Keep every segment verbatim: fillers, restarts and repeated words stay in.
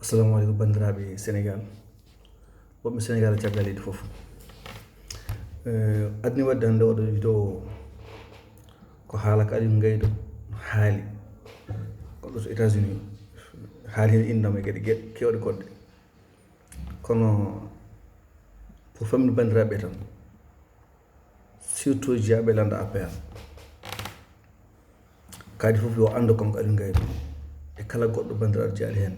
Assalamu aleykum, banndiraaɓe Senegaal, wonɓe Senegaal e caggal leydi fof. Eh, adni waɗde hannde oɗo vidéo o ko haala ko Aliou Ngaydou haali, goɗɗo to États-Unis, haali heen innama e geɗe geɗe keewɗe goɗɗe. Kono pour famɗude banndiraaɓe tan, surtout jiyaaɓe lannda A P R, kadi fof yo anndu kanko Aliou Ngaydou e kala goɗɗo banndiraaɗo jeyaaɗo heen,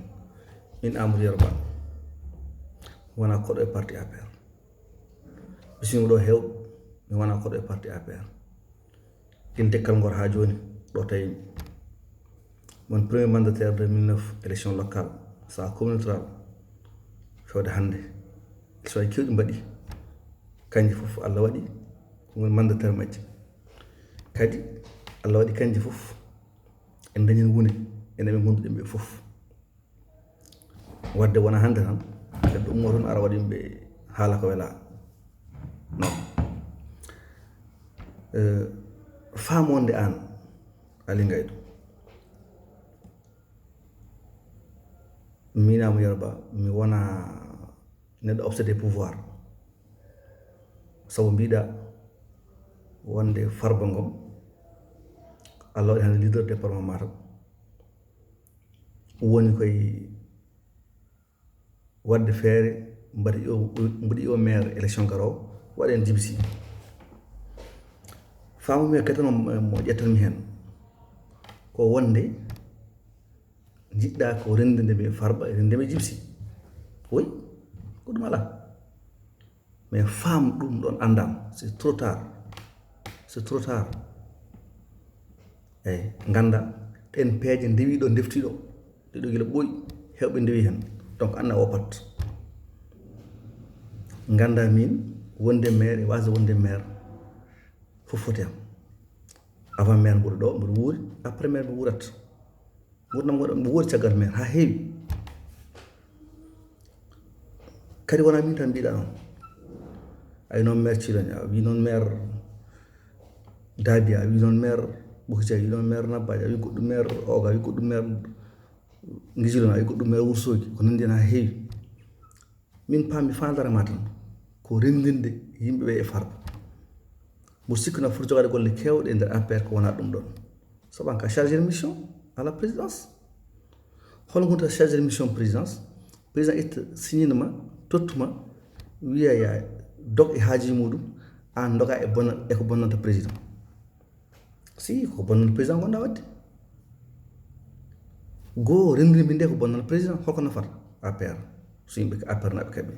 min Amadou Yero Ba, mi wonaa koɗo e parti A P R. Bisimilla ɗo heewɓe, mi wonaa koɗo e parti A P R. Gila dekkal ngol haa jooni, ɗo tawi mi woni premier mandataire deux mille neuf, élection locale, saha communautaire, fewde hannde. Élection e keewɗi mbaɗi, kanji fof Allah waɗi ko woni mandataire majji. Kadi Allah waɗi kanji fof en dañi wune, enen ɓe ngonnduɗen ɓe fof. Waɗde wona hannde tan, neɗɗo ummo toon ara waɗi yimɓe haala ko welaa. Non. Eh, faam wonde aan, Aliou Ngaydou, min Amadou Yero Ba, mi wonaa neɗɗo obsédé pouvoir. Sabu mbiɗa wonde Farba Ngom, Allah waɗi hannde leader département Matam, woni koye waɗde feere mbaɗi o, mbaɗi o maire élection garoowo, waɗen jibsi. Faamumi kadi mo, mo ƴettanmi heen ko wonde njiɗɗa ko renndinde mi e Farba, renndinde mi e jibsi. Oui, ko ɗum alaa. Mais faam ɗum ɗoon anndam, c'est trop tard. C'est trop tard. Eyi, ngannda ɗeen peeje ndewiɗo, ndeftiɗo, ɗiɗo gila ɓooyi, heewɓe ndewi heen. Donc, anna o pat. Ngannda min, wonde maire e wasde wonde maire, fof foti am. Avant maire mboɗo ɗo, mboɗo wuuri, après maire mbo wuurat. Nguurndam ngon mbo wuuri caggal maire, haa heewi. Kadi wonaa min tan mbiɗa noon. A wi noon maire Thilogne, a wi noon maire Dabi, a wi noon maire Bokitia, a wi noon maire Nabbaji, a wi goɗɗum maire Oga, a wi goɗɗum maire Ngijilon, a wi goɗɗum maire Wursoji, ko nanndi heen haa heewi. Min paami faandaare ma tan ko renndinde yimɓe ɓe e Farba. Mbo sikku na foti jogaade golle keewɗe e nder A P R ko wonaa ɗum ɗoon. Sabu aan ka chargé de mission à la présidence. Hono ngonta chargé de mission présidence? Président itta signina ma, tottu ma, wiya ya dog e haaji muɗum, aan doga e bonna-, e ko bonnanta président. Si ko bonnal président ngonɗa waɗde. Goo renndini min nde ko bonnal président, holko nafata A P R? So yimɓe ko A P R naɓe kaɓe.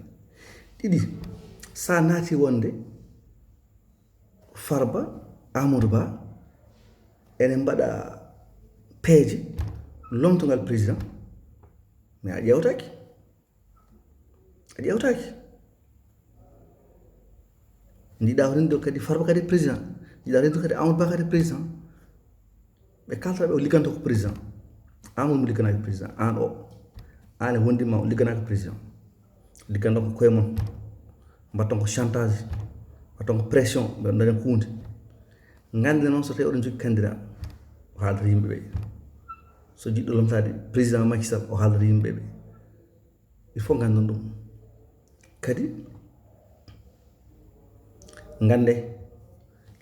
Ɗiɗi, sa naati wonde Farba, Amadou Ba, ene mbaɗa peeje lomtongal président, mais a ƴeewtaaki. A ƴeewtaaki. Njiɗa ko renndo kadi Farba kadi président. Njiɗa renndo kadi Amadou Ba kadi président. Ɓe kalta ɓe o ligganta ko président. Amadou mo ligganaaki président. Aan o. Aan e wonde ma o ligganaaki président. Ligganta ko koye mon. Mbatton ko chantage. Mbatton ko pression. Ɓe daña kuunde. Ngannde noon so tawi oɗon jogii candidat. O haaldata yimɓe ɓe. So jiɗɗo lomtaade président Macky Sall o haaldata yimɓe ɓe. Il faut nganndon ɗum. Kadi ngannde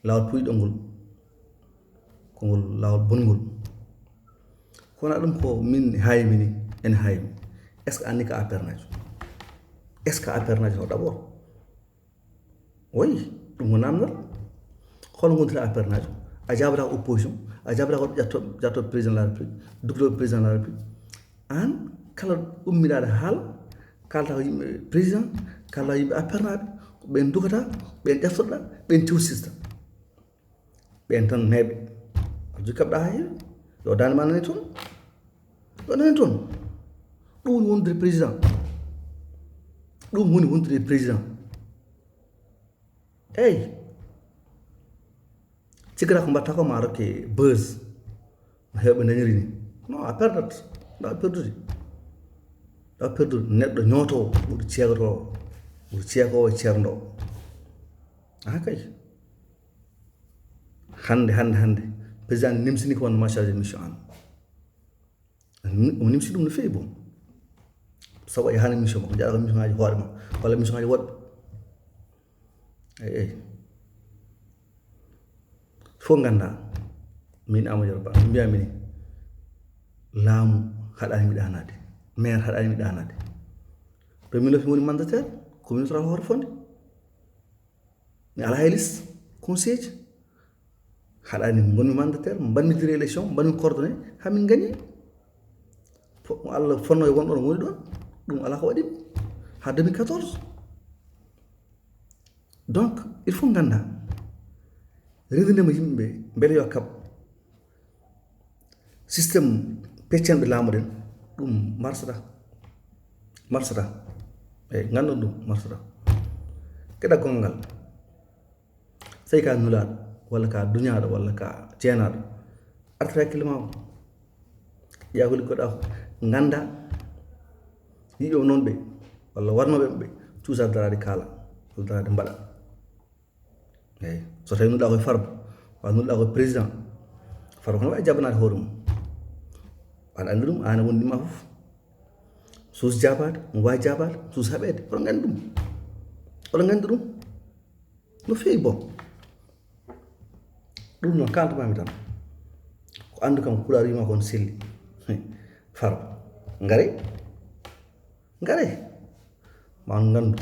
laawol puyɗol ngol ko ngol laawol bonngol. Ko wona ɗum ko min haymi ni, en haymi. Est-ce que anni ko A P R najo? Est-ce que A P R najo d'abord? Oui, ɗum ko namdal. Hono ngontirta A P R najo? A jaabata ko opposition, a jaabata ko ƴatto, ƴatto président de la République, duggito président de la République. Aan kala ummiɗaade haala, kalta ko yimɓe président, kalta ko yimɓe A P R naɓe, ko ɓen dugata, ɓen ƴeftoɗa, ɓen cewsista. Ɓen tan neeɓe. Aɗa jogii kaɓɗa haa heewi. Yo daande ma nane toon. Yo nane toon. Ɗum woni wondude président. Ɗum woni wondude président. Eyi. Cikkata ko mbatta ko ma rokke buzz. No heewɓe dañiri ni. Non, a perdat. Ɗa perdude. Ɗa perdude. Neɗɗo ñootowo ɓuri ceekotowo. Ɓuri ceekoowo e ceerndoowo. Ah kay. Hannde, hannde, hannde. Président nimsini ko wonde ma chargé mission an. Omo nimsi ɗum no feewi boom. Sabu a yahaani mission makko, njaɗa ko mission ngaji hoore ma walla mission ngaji woɗɓe. Eyi, eyi. Fof ngannda, min Amadou Yero Ba, mbiyami ni, laamu haɗani mi ɗanade, maire haɗani mi ɗanade. Ɓe min lofi woni mandataire, ko min sora hoore fonde. Mi ala hay liste, conseil ji. Haɗani ngonmi mandataire, mbanmi dire élection, mbanmi coordonné, ha min gagné. Fo- mo Allah fonno e won ɗon woni ɗon, ɗum ala ko waɗimi ha deux mille quatorze. Donc il faut ngannda, rendinema yimɓe ɓe, mbele yo kaɓ. Système peccanɓe laamuɗen, ɗum marsata, marsata. Eyi, nganndon ɗum marsata. Keɗa gongal, so tawi ka nulaaɗo, walla ka duñaaɗo, walla ka ceenaaɗo, artira hakkille ma o. Ƴeewa ko liggoɗa ko, ngannda yiɓe non ɓe, walla warnoɓe ɓe, cuusa daraade kaala, walla daraade mbaɗa. Eyi, so tawi nulɗa koye Farba, walla nulɗa koye président, Farba kono wawi jabanaade hoore mum. Aɗa anndi ɗum, an a wondi ma fof. Suus jabaade, mo wawi jabaade, suus haɓeede. Oɗon nganndi ɗum. Oɗon nganndi ɗum. No feewi bon. Ɗum noon kaltamami tan. Ko anndu kam Pulaar wima kon selli. Farba. Ngare. Ngare. Ma on nganndu.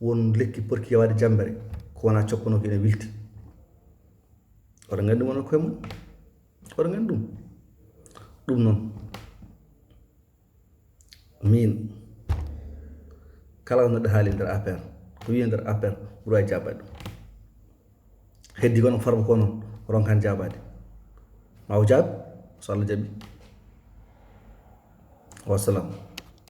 Won lekki porki yawaade jambere. Ko wona coppanooki ene wilti. Oɗon nganndi ɗum onon koye mon. Oɗon nganndi ɗum. Ɗum noon. Min. Kala ko neɗɗo haali nder A P R. Ko wiye nder A P R. Mboɗo wawi jaabade ɗum. Heddi kono Farba ko noon. Ronkan jaabaade. Ma o jaab. So Allah jaɓi. Wassalam.